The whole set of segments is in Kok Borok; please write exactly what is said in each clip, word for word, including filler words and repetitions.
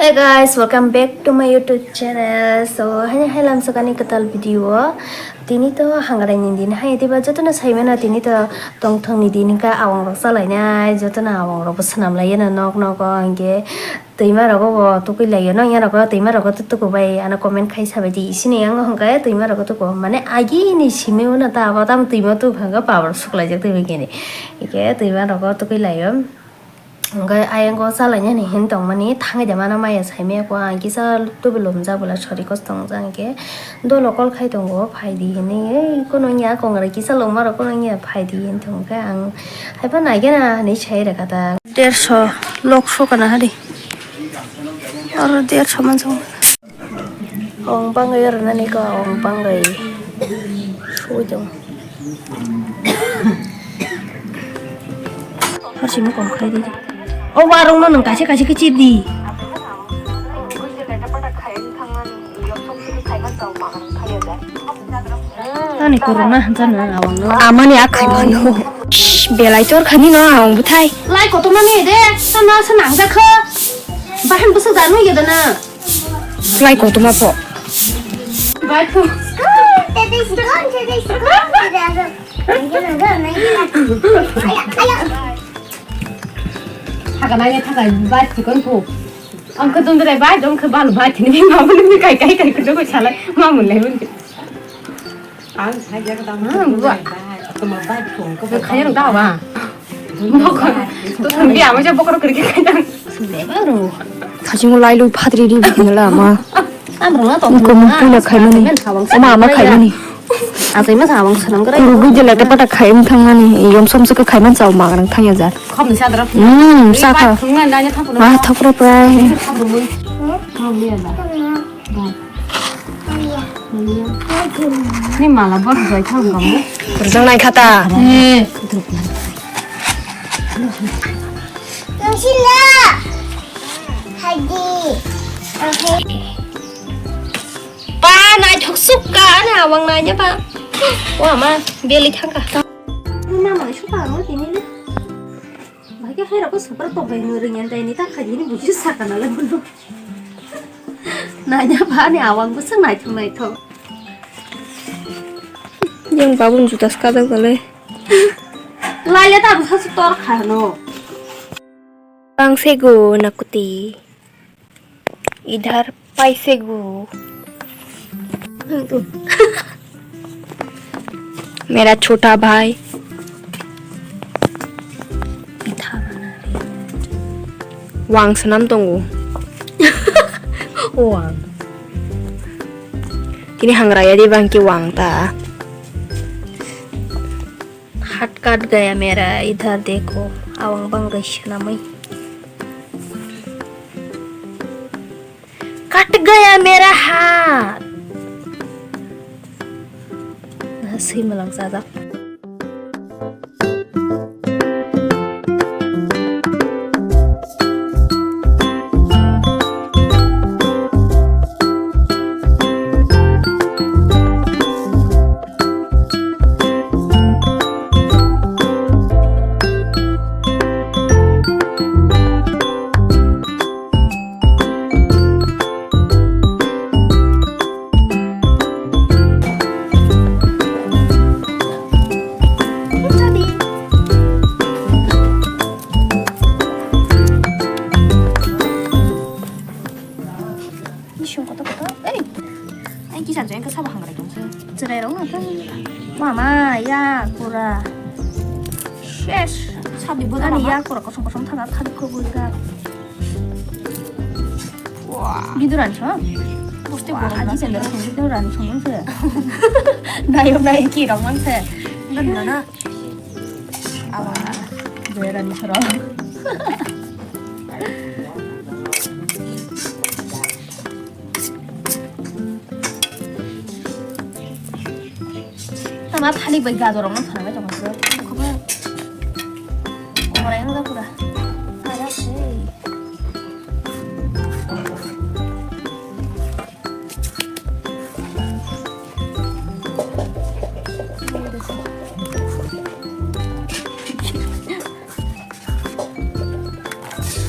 Hey guys, welcome back to my YouTube channel. So, hai hai lamsakani kwtal video. Tini to hangrai ni din hai diba jotono saimano tini to tongthong ni din ka awang rok chalainai jotono awang rok bo swnam lai no nok nok o hingke twima rogo bo tukui lai no ya rogo twima rogo to tuku bai ano comment khai sabai di sini yang hingke twima rogo tuku mane agi ni simi uno ta abo tam twima tu hingke power suklai jak twi kini hingke twima rogo tukui lai o. Hingke ayang o chalainani hin tongmani thangwi de mano maya saimaya ko ang kisa tubu lomjak bwla sori kos tongjak hingke dolo kol khai tongo phaidi hinwi ei kono wngya kongra kisa longma rok kono wngya phaidi hin thangkhe ang haiphano naigena hinwi sai rwkha ta. Derso lok sokana hadi oro derso manjak. Ong bangwi oro nani ko ong bangwi sui tong. Harsini kong khai di. O warung no nung kaisa kaisa khe chip di. Ani kurung na hansa na awang no. Amani akhai mano. Belai tor khani no awang buthai. Lai kotorma ni de, sana sana ang dakha. Bahan busuk danu ya dana. Slai kotorma po. Bai phu. Tete sikon, tete sikon, tete sikon. Haga nanya thaga bai sikon phu. Ang khe dum dre bai dum khe balu bai thini ma bun ni kai kai kai kudo ko salai ma mun lai bun. Ang hai jaga dam. Khaya rok da ba. Bokor. To thang dia ma ja bokor kri kri kai dang. Thasingo lai lui phatri ri bikini la ma. Amrung na to. Ko mun pula khai mani. Oma ama khai mani. Asai ma sa wang sanam krai. Kuru gui jela ta pata khai mthang mani. Yom som se khai man chau ma nang thang ya ja. Khom ni sadra. Hmm, sa kha. Thang na na thang. Ma thok re prai. Thang ni ya da. Ni mala bor jai thang gam. Rjang nai khata. Eh. Tungsila. Hadi. Ba naithok sukka ani awang naina ba. Wa ma beli thangka. Mama suka ro tini le. Bhai khe hai rok ko supra tok bai no ring en dai ni ta khai ni buji saka na le bono. Nanya ba ni awang bo se naithok naithok. Yang babun juta skajak dale. Lai le ta bwsa se tor kha no. Bang sego nakuti. Idhar paise gu. Mera chota bhai. Wang sanam tongo. Wang. Tini hangraya di bangki wang ta. Hat kat gaya mera idhar dekho. Awang bang gai sanamai. Kat gaya mera hat. Sui malang sajak. Bising kotor kotor. Ei. Ai kisa jeng ke sabo hangrai tong se. Cherai rong na tang. Mama ya kura. Shes. Sabi bo ani ya kura kosong kosong thana thani ko bo ka. Wah. Biduran so. Boste wah, borom aji na. Sendal song biduran song se. Nayo nayo ki rong mang se. Dan na na. Awa. Berani soro. Tama thalik bai gajor rok no thana bai tong khe. Khobo. Korai no da pura. Ara se.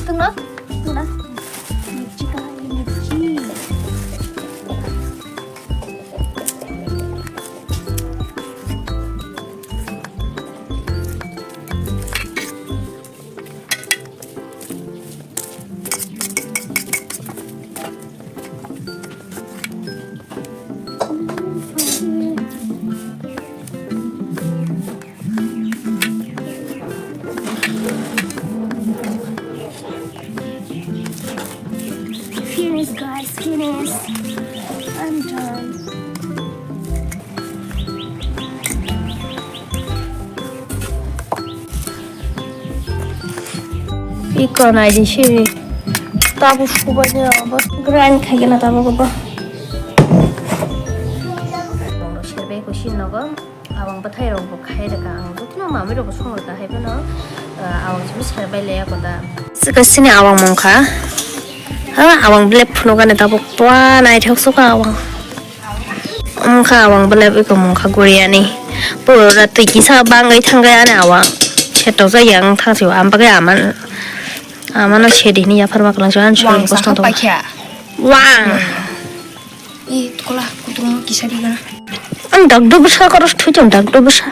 Tungno? Tungno? Chicken. I'm done. Iko nai di siri. Tabuk subaini abo grind khaigena tabuk abo. Serbai ko sin nogo. Awang bwthai rok bo khai rwkha, ang jotono mamui rok bo song rwkha, hai phano, ah, awang simi serbai le ya koda. Swkang sini awang mungkha. Ha, awang belai phunukani tabuk pua naithok sukha awang. Wngkha awang belai eko mungkha guriani. Pura twi kisa bangwi thangkha ani awang. Setok jaya wng thang sio, am bagwi aman, amano sedi hini yaphar ma kwlwng sio, ani sori Wang kosto sakha tong. Paikha. Wang. Eh, tola, kutung kisa di gana. Ang dak duk bwsa koros thui tong dak duk bwsa.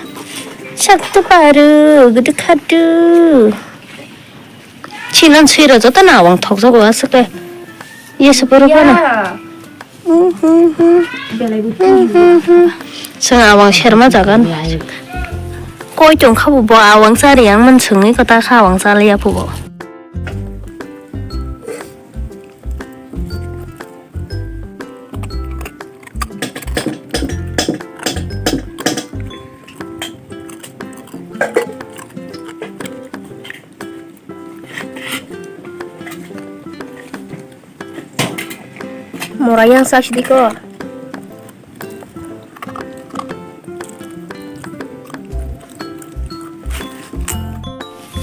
Sak tu paru, gede khadu. Chinan sui ro joto na awang thok jago aswk le. Ye se poro pano. Ya. Hmm, hmm, hmm. Belai bu Hmm, hmm, hmm. Seng awang serma jagan. Koi tong kha bo, bo awang chari yang man sungwi kota kha awang chali ya phubo. Mora yang sak sidi ko.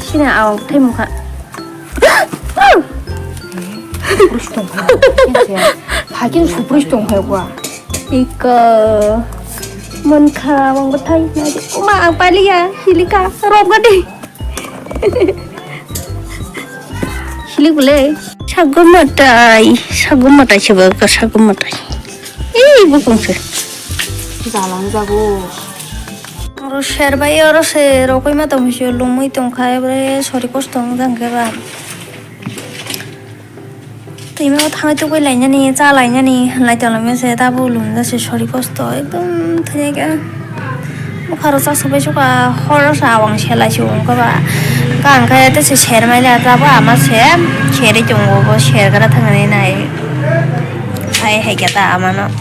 Sini awang bwthai mungkha. Supris tongkha. Hakin supris tongkha kwa. Iko. Mungkha awang bwthai. Uma ang paliya. Hilika. Rom gadi. Hilik bole. Sago matai. Sago matai sebo ka sago matai. Ei, bukung se. Jalang jago. Oro serbai oro se rokoi ma tong sio lumui tong kha, ebore sori kosto wng jang khe ba. Twi ma thangwi tubui lainani, cha lainani, lai tong laima se tabuk lum jase sori kosto ekdom thwiya khe. Bwkha rok cha sabai suka horo sa awang se lai si wng kha ba. Kang khe tei se ser mai le tabuk ama se serwi tongo bo ser gra thangni nai. Hai hai khe ta amano.